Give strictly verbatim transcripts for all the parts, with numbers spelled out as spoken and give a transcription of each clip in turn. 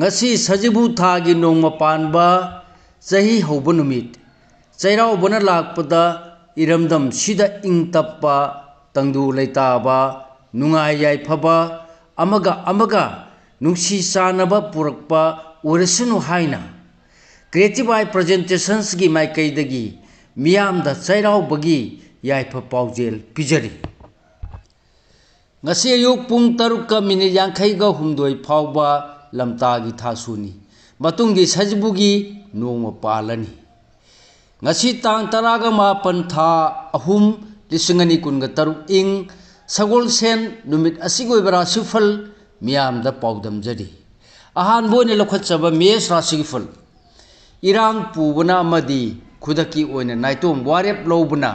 ꯉꯁꯤ ꯁꯖꯤꯕꯨ ꯊꯥꯒꯤ ꯅꯣꯡꯃ ꯄꯥꯟꯕ, ꯆꯍꯤ ꯍꯧꯕ ꯅꯨꯃꯤꯠ꯫ ꯆꯩꯔꯥꯎꯕꯅ ꯂꯥꯛꯄꯗ ꯏꯔꯝꯗꯝꯁꯤꯗ ꯏꯪ ꯇꯞꯄ, ꯇꯪꯗꯨ ꯂꯩꯇꯥꯕ, ꯅꯨꯡꯉꯥꯏ ꯌꯥꯏꯐꯕ, ꯑꯃꯒ ꯑꯃꯒ ꯅꯨꯡꯁꯤ ꯆꯥꯟꯅꯕ ꯄꯨꯔꯛꯄ ꯑꯣꯏꯔꯁꯅꯨ ꯍꯥꯏꯅ Creative Eye Presentations ꯀꯤ ꯃꯥꯏꯀꯩꯗꯒꯤ ꯃꯤꯌꯥꯝꯗ ꯆꯩꯔꯥꯎꯕꯒꯤ ꯌꯥꯏꯐ ꯄꯥꯎꯖꯦꯜ ꯄꯤꯖꯔꯤ꯫ ꯉꯁꯤ ꯑꯌꯨꯛ ꯄꯨꯡ ꯇꯔꯨꯛꯀ ꯃꯤꯅꯤꯠ ꯌꯥꯡꯈꯩꯒ ꯍꯨꯝꯗꯣꯏ ꯐꯥꯎꯕ ꯂꯝꯇꯥꯒꯤ ꯊꯥꯁꯨꯅꯤ꯫ ꯃꯇꯨꯡꯗꯤ ꯁꯖꯤꯕꯨꯒꯤ ꯅꯣꯡꯃ ꯄꯥꯜꯂꯅꯤ꯫ ꯉꯁꯤ ꯇꯥꯡ ꯇꯔꯥꯒ ꯃꯥꯄꯟ, ꯊꯥ ꯑꯍꯨꯝ, ꯂꯤꯁꯤꯡ ꯑꯅꯤ ꯀꯨꯟꯒ ꯇꯔꯨꯛ, ꯏꯪ ꯁꯒꯣꯜꯁꯦꯟ ꯅꯨꯃꯤꯠ ꯑꯁꯤꯒꯤ ꯑꯣꯏꯕ ꯔꯥꯁꯤꯐꯜ ꯃꯤꯌꯥꯝꯗ ꯄꯥꯎꯗꯝꯖꯔꯤ꯫ ꯑꯍꯥꯟꯕ ꯑꯣꯏꯅ ꯂꯧꯈꯠꯆꯕ ꯃꯦꯁ ꯔꯥꯁꯤꯒꯤ ꯐꯜ꯫ ꯏꯔꯥꯡ ꯄꯨꯕꯅ ꯑꯃꯗꯤ ꯈꯨꯗꯛꯀꯤ ꯑꯣꯏꯅ ꯅꯥꯏꯇꯣꯝ ꯋꯥꯔꯦꯞ ꯂꯧꯕꯅ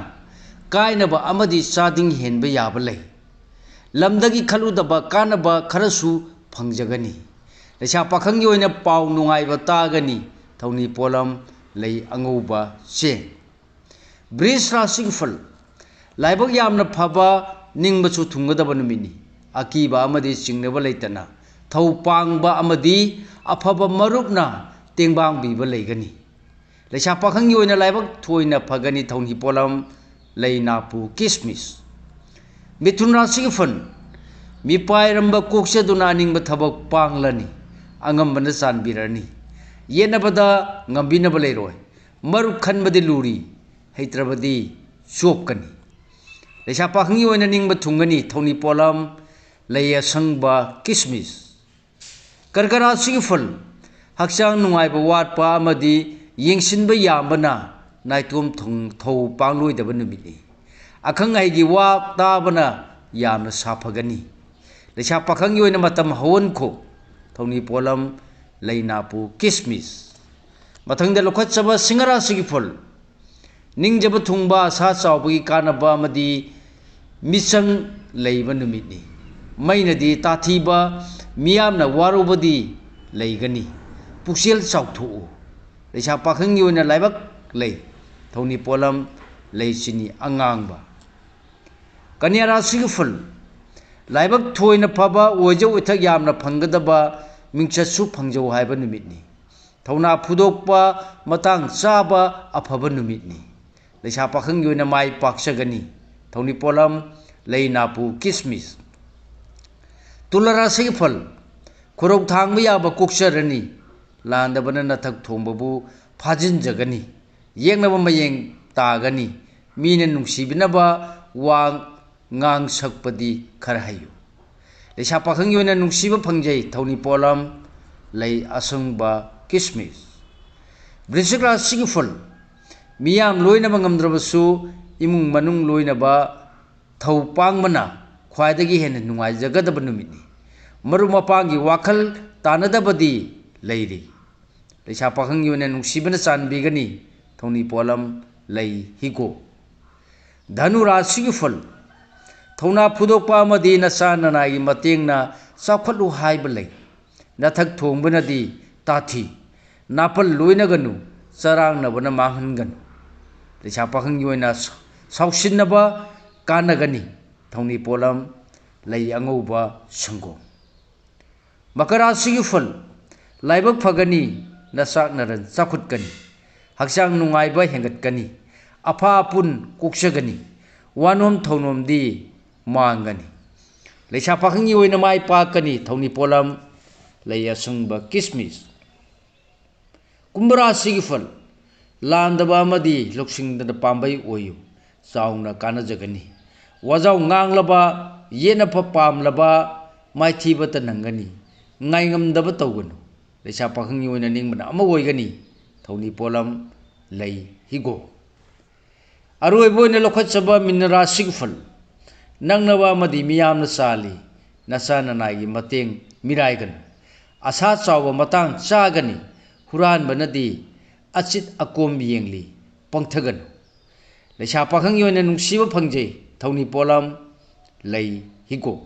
ꯀꯥꯏꯅꯕ ꯑꯃꯗꯤ ꯆꯥꯗꯤꯡ ꯍꯦꯟꯕ ꯌꯥꯕ ꯂꯩ꯫ ꯂꯝꯗꯒꯤ ꯈꯜꯂꯨꯗꯕ ꯀꯥꯟꯅꯕ ꯈꯔꯁꯨ ꯐꯪꯖꯒꯅꯤ꯫ ꯂꯩꯁꯥ ꯄꯥꯈꯪꯒꯤ ꯑꯣꯏꯅ ꯄꯥꯎ ꯅꯨꯡꯉꯥꯏꯕ ꯇꯥꯒꯅꯤ꯫ ꯊꯧꯅꯤ ꯄꯣꯠꯂꯝ ꯂꯩ ꯑꯉꯧꯕ ꯆꯦꯡ꯫ ꯕ꯭ꯔꯤꯖ ꯔꯥꯁꯤꯒꯤ ꯐꯜ꯫ ꯂꯥꯏꯕꯛ ꯌꯥꯝꯅ ꯐꯕ, ꯅꯤꯡꯕꯁꯨ ꯊꯨꯡꯒꯗꯕ ꯅꯨꯃꯤꯠꯅꯤ꯫ ꯑꯀꯤꯕ ꯑꯃꯗꯤ ꯆꯤꯡꯅꯕ ꯂꯩꯇꯅ ꯊꯧ ꯄꯥꯡꯕ ꯑꯃꯗꯤ ꯑꯐꯕ ꯃꯔꯨꯞꯅ ꯇꯦꯡꯕꯥꯡꯕꯤꯕ ꯂꯩꯒꯅꯤ꯫ ꯂꯩꯁꯥ ꯄꯥꯈꯪꯒꯤ ꯑꯣꯏꯅ ꯂꯥꯏꯕꯛ ꯊꯣꯏꯅ ꯐꯒꯅꯤ꯫ ꯊꯧꯅꯤ ꯄꯣꯠꯂꯝ ꯂꯩ ꯅꯥꯄꯨ ꯀꯤꯁꯃꯤꯁ꯫ ꯃꯤꯊꯨꯟ ꯔꯥꯁꯤꯒꯤ ꯐꯜ꯫ ꯃꯤꯄꯥꯏꯔꯝꯕ ꯀꯣꯛꯆꯗꯨꯅ ꯑꯅꯤꯡꯕ ꯊꯕꯛ ꯄꯥꯡꯂꯅꯤ꯫ ꯑꯉꯝꯕꯅ ꯆꯥꯟꯕꯤꯔꯅꯤ꯫ ꯌꯦꯠꯅꯕꯗ ꯉꯝꯕꯤꯅꯕ ꯂꯩꯔꯣꯏ꯫ ꯃꯔꯨꯞ ꯈꯟꯕꯗꯤ ꯂꯨꯔꯤ, ꯍꯩꯇ꯭ꯔꯕꯗꯤ ꯆꯣꯞꯀꯅꯤ꯫ ꯂꯩꯁꯥ ꯄꯥꯈꯪꯒꯤ ꯑꯣꯏꯅ ꯅꯤꯡꯕ ꯊꯨꯡꯒꯅꯤ꯫ ꯊꯧꯅꯤ ꯄꯣꯠꯂꯝ ꯂꯩ ꯑꯁꯪꯕ ꯀꯤꯁꯃꯤꯁ꯫ ꯀꯔꯀ ꯔꯥꯁꯤꯒꯤ ꯐꯜ꯫ ꯍꯛꯆꯥꯡ ꯅꯨꯡꯉꯥꯏꯕ ꯋꯥꯠꯄ ꯑꯃꯗꯤ ꯌꯦꯡꯁꯤꯟꯕ ꯌꯥꯝꯕꯅ ꯅꯥꯏꯇꯣꯝ ꯊꯨꯡ-, ꯊꯧ ꯄꯥꯡꯂꯣꯏꯗꯕ ꯅꯨꯃꯤꯠꯅꯤ꯫ ꯑꯈꯪ ꯑꯍꯩꯒꯤ ꯋꯥ ꯇꯥꯕꯅ ꯌꯥꯝꯅ ꯁꯥꯐꯒꯅꯤ꯫ ꯂꯩꯁꯥ ꯄꯥꯈꯪꯒꯤ ꯑꯣꯏꯅ ꯃꯇꯝ ꯍꯧꯍꯟꯈꯣ꯫ ꯊꯧꯅꯤ ꯄꯣꯠꯂꯝ ꯂꯩ ꯅꯥꯄꯨ ꯀꯤꯁꯃꯤꯁ꯫ ꯃꯊꯪꯗ ꯂꯧꯈꯠꯆꯕ ꯁꯤꯡꯍ ꯔꯥꯁꯤꯒꯤ ꯐꯜ꯫ ꯅꯤꯡꯖꯕ ꯊꯨꯡꯕ, ꯑꯁꯥ ꯆꯥꯎꯕꯒꯤ ꯀꯥꯟꯅꯕ ꯑꯃꯗꯤ ꯃꯤꯆꯪ ꯂꯩꯕ ꯅꯨꯃꯤꯠꯅꯤ꯫ ꯃꯩꯅꯗꯤ ꯇꯥꯊꯤꯕ, ꯃꯤꯌꯥꯝꯅ ꯋꯥꯔꯧꯕꯗꯤ ꯂꯩꯒꯅꯤ꯫ ꯄꯨꯛꯆꯦꯜ ꯆꯥꯎꯊꯣꯛꯎ꯫ ꯂꯩꯁꯥ ꯄꯥꯈꯪꯒꯤ ꯑꯣꯏꯅ ꯂꯥꯏꯕꯛ ꯂꯩ꯫ ꯊꯧꯅꯤ ꯄꯣꯠꯂꯝ ꯂꯩ ꯆꯤꯅꯤ ꯑꯉꯥꯡꯕ꯫ ꯀꯟꯌꯥ ꯔꯥꯁꯤꯒꯤ ꯐꯜ꯫ ꯂꯥꯏꯕꯛ ꯊꯣꯏꯅ ꯐꯕ, ꯑꯣꯏꯖ ꯑꯣꯏꯊꯛ ꯌꯥꯝꯅ ꯐꯪꯒꯗꯕ, ꯃꯤꯡꯆꯠꯁꯨ ꯐꯪꯖꯧ ꯍꯥꯏꯕ ꯅꯨꯃꯤꯠꯅꯤ꯫ ꯊꯧꯅꯥ ꯐꯨꯗꯣꯛꯄ, ꯃꯇꯥꯡ ꯆꯥꯕ ꯑꯐꯕ ꯅꯨꯃꯤꯠꯅꯤ꯫ ꯂꯩꯁꯥ ꯄꯥꯈꯪꯒꯤ ꯑꯣꯏꯅ ꯃꯥꯏ ꯄꯥꯛꯆꯒꯅꯤ꯫ ꯊꯧꯅꯤ ꯄꯣꯠꯂꯝ ꯂꯩ ꯅꯥꯄꯨ ꯀꯤꯁꯃꯤꯁ꯫ ꯇꯨꯂꯥ ꯔꯥꯁꯤꯒꯤ ꯐꯜ, ꯈꯨꯔꯧ ꯊꯥꯡꯕ ꯌꯥꯕ ꯀꯣꯛꯆꯔꯅꯤ꯫ ꯂꯥꯟꯗꯕꯅ ꯅꯊꯛ ꯊꯣꯡꯕꯕꯨ ꯐꯥꯖꯤꯟꯖꯒꯅꯤ꯫ ꯌꯦꯛꯅꯕ ꯃꯌꯦꯡ ꯇꯥꯒꯅꯤ꯫ ꯃꯤꯅ ꯅꯨꯡꯁꯤꯕꯤꯅꯕ ꯋꯥ ꯉꯥꯡ ꯁꯛꯄꯗꯤ ꯈꯔ ꯍꯩꯌꯨ꯫ ꯂꯩꯁꯥ ꯄꯥꯈꯪꯒꯤ ꯑꯣꯏꯅ ꯅꯨꯡꯁꯤꯕ ꯐꯪꯖꯩ꯫ ꯊꯧꯅꯤ ꯄꯣꯠꯂꯝ ꯂꯩ ꯑꯁꯪꯕ ꯀꯤꯁꯃꯤꯁ꯫ ꯕ꯭ꯔꯤꯁꯤꯛ ꯔꯥꯁꯤꯒꯤ ꯐꯜ, ꯃꯤꯌꯥꯝ ꯂꯣꯏꯅꯕ ꯉꯝꯗ꯭ꯔꯕꯁꯨ ꯏꯃꯨꯡ ꯃꯅꯨꯡ ꯂꯣꯏꯅꯕ ꯊꯧ ꯄꯥꯡꯕꯅ ꯈ꯭ꯋꯥꯏꯗꯒꯤ ꯍꯦꯟꯅ ꯅꯨꯡꯉꯥꯏꯖꯒꯗꯕ ꯅꯨꯃꯤꯠꯅꯤ꯫ ꯃꯔꯨꯞ ꯃꯄꯥꯡꯒꯤ ꯋꯥꯈꯜ ꯇꯥꯅꯗꯕꯗꯤ ꯂꯩꯔꯤ꯫ ꯂꯩꯁꯥ ꯄꯥꯈꯪꯒꯤ ꯑꯣꯏꯅ ꯅꯨꯡꯁꯤꯕꯅ ꯆꯥꯟꯕꯤꯒꯅꯤ꯫ ꯊꯧꯅꯤ ꯄꯣꯠꯂꯝ ꯂꯩ ꯍꯤꯒꯣꯛ꯫ ꯙꯅꯨ ꯔꯥꯁꯤꯒꯤ ꯐꯜ, ꯊꯧꯅꯥ ꯐꯨꯗꯣꯛꯄ ꯑꯃꯗꯤ ꯅꯆꯥ ꯅꯅꯥꯏꯒꯤ ꯃꯇꯦꯡꯅ ꯆꯥꯎꯈꯠꯂꯨ ꯍꯥꯏꯕ ꯂꯩ꯫ ꯅꯊꯛ ꯊꯣꯡꯕꯅꯗꯤ ꯇꯥꯊꯤ꯫ ꯅꯥꯄꯜ ꯂꯣꯏꯅꯒꯅꯨ, ꯆꯔꯥꯡꯅꯕꯅ ꯃꯥꯡꯍꯟꯒꯅꯨ꯫ ꯂꯩꯁꯥ ꯄꯥꯈꯪꯒꯤ ꯑꯣꯏꯅ ꯁꯥꯎꯁꯤꯟꯅꯕ ꯀꯥꯟꯅꯒꯅꯤ꯫ ꯊꯧꯅꯤ ꯄꯣꯠꯂꯝ ꯂꯩ ꯑꯉꯧꯕ ꯁꯪꯒꯣꯝ꯫ ꯃꯀꯔ ꯔꯥꯁꯤꯒꯤ ꯐꯜ, ꯂꯥꯏꯕꯛ ꯐꯒꯅꯤ, ꯅꯆꯥꯛ ꯅꯔꯟ ꯆꯥꯎꯈꯠꯀꯅꯤ, ꯍꯛꯆꯥꯡ ꯅꯨꯡꯉꯥꯏꯕ ꯍꯦꯟꯒꯠꯀꯅꯤ, ꯑꯐ ꯑꯄꯨꯟ ꯀꯣꯛꯆꯒꯅꯤ, ꯋꯥꯅꯣꯝ ꯊꯧꯅꯣꯝꯗꯤ ꯃꯥꯡꯒꯅꯤ꯫ ꯂꯩꯁꯥ ꯄꯥꯈꯪꯒꯤ ꯑꯣꯏꯅ ꯃꯥꯏ ꯄꯥꯛꯀꯅꯤ꯫ ꯊꯧꯅꯤ ꯄꯣꯠꯂꯝ ꯂꯩ ꯑꯁꯪꯕ ꯀꯤꯁꯃꯤꯁ꯫ ꯀꯨꯝꯚ ꯔꯥꯁꯤꯒꯤ ꯐꯜ, ꯂꯥꯟꯗꯕ ꯑꯃꯗꯤ ꯂꯧꯁꯤꯡꯗꯅ ꯄꯥꯝꯕꯩ ꯑꯣꯏꯌꯨ, ꯆꯥꯎꯅ ꯀꯥꯟꯅꯖꯒꯅꯤ꯫ ꯋꯥꯖꯥꯎ ꯉꯥꯡꯂꯕ, ꯌꯦꯠꯅꯕ ꯄꯥꯝꯂꯕ, ꯃꯥꯏꯊꯤꯕꯇ ꯅꯪꯒꯅꯤ꯫ ꯉꯥꯏꯉꯝꯗꯕ ꯇꯧꯒꯅꯨ꯫ ꯂꯩꯁꯥ ꯄꯥꯈꯪꯒꯤ ꯑꯣꯏꯅ ꯅꯤꯡꯕꯅ ꯑꯃ ꯑꯣꯏꯒꯅꯤ꯫ ꯊꯧꯅꯤ ꯄꯣꯠꯂꯝ ꯂꯩ ꯍꯤꯒꯣꯛ꯫ ꯑꯔꯣꯏꯕ ꯑꯣꯏꯅ ꯂꯧꯈꯠꯆꯕ ꯃꯤꯅ ꯔꯥꯁꯤꯒꯤ ꯐꯜ, ꯅꯪꯅꯕ ꯑꯃꯗꯤ ꯃꯤꯌꯥꯝꯅ ꯆꯥꯜꯂꯤ꯫ ꯅꯆꯥ ꯅꯅꯥꯏꯒꯤ ꯃꯇꯦꯡ ꯃꯤꯔꯥꯏꯒꯅꯨ꯫ ꯑꯁꯥ ꯆꯥꯎꯕ ꯃꯇꯥꯡ ꯆꯥꯒꯅꯤ꯫ ꯍꯨꯔꯥꯟꯕꯅꯗꯤ ꯑꯆꯤꯠ ꯑꯀꯣꯝ ꯌꯦꯡꯂꯤ, ꯄꯪꯊꯒꯅꯨ꯫ ꯂꯩꯁꯥ ꯄꯥꯈꯪꯒꯤ ꯑꯣꯏꯅ ꯅꯨꯡꯁꯤꯕ ꯐꯪꯖꯩ꯫ ꯊꯧꯅꯤ ꯄꯣꯠꯂꯝ ꯂꯩ ꯍꯤꯒꯣꯛ꯫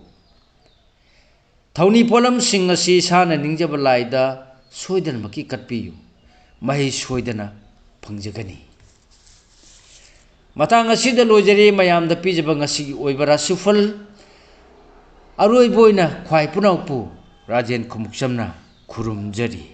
ꯊꯧꯅꯤ ꯄꯣꯠꯂꯝꯁꯤꯡ ꯑꯁꯤ ꯏꯁꯥꯅ ꯅꯤꯡꯖꯕ ꯂꯥꯏꯗ ꯁꯣꯏꯗꯅꯃꯛꯀꯤ ꯀꯠꯄꯤꯌꯨ꯫ ꯃꯍꯩ ꯁꯣꯏꯗꯅ ꯐꯪꯖꯒꯅꯤ꯫ ꯃꯇꯥꯡ ꯑꯁꯤꯗ ꯂꯣꯏꯖꯔꯦ ꯃꯌꯥꯝꯗ ꯄꯤꯖꯕ ꯉꯁꯤꯒꯤ ꯑꯣꯏꯕ ꯔꯥꯁꯤꯐꯜ꯫ ꯑꯔꯣꯏꯕ ꯑꯣꯏꯅ ꯈ꯭ꯋꯥꯏ ꯄꯨꯅꯥꯎꯄꯨ ꯔꯥꯖꯦꯟ ꯈꯨꯃꯨꯛꯆꯝꯅ ꯈꯨꯔꯨꯝꯖꯔꯤ꯫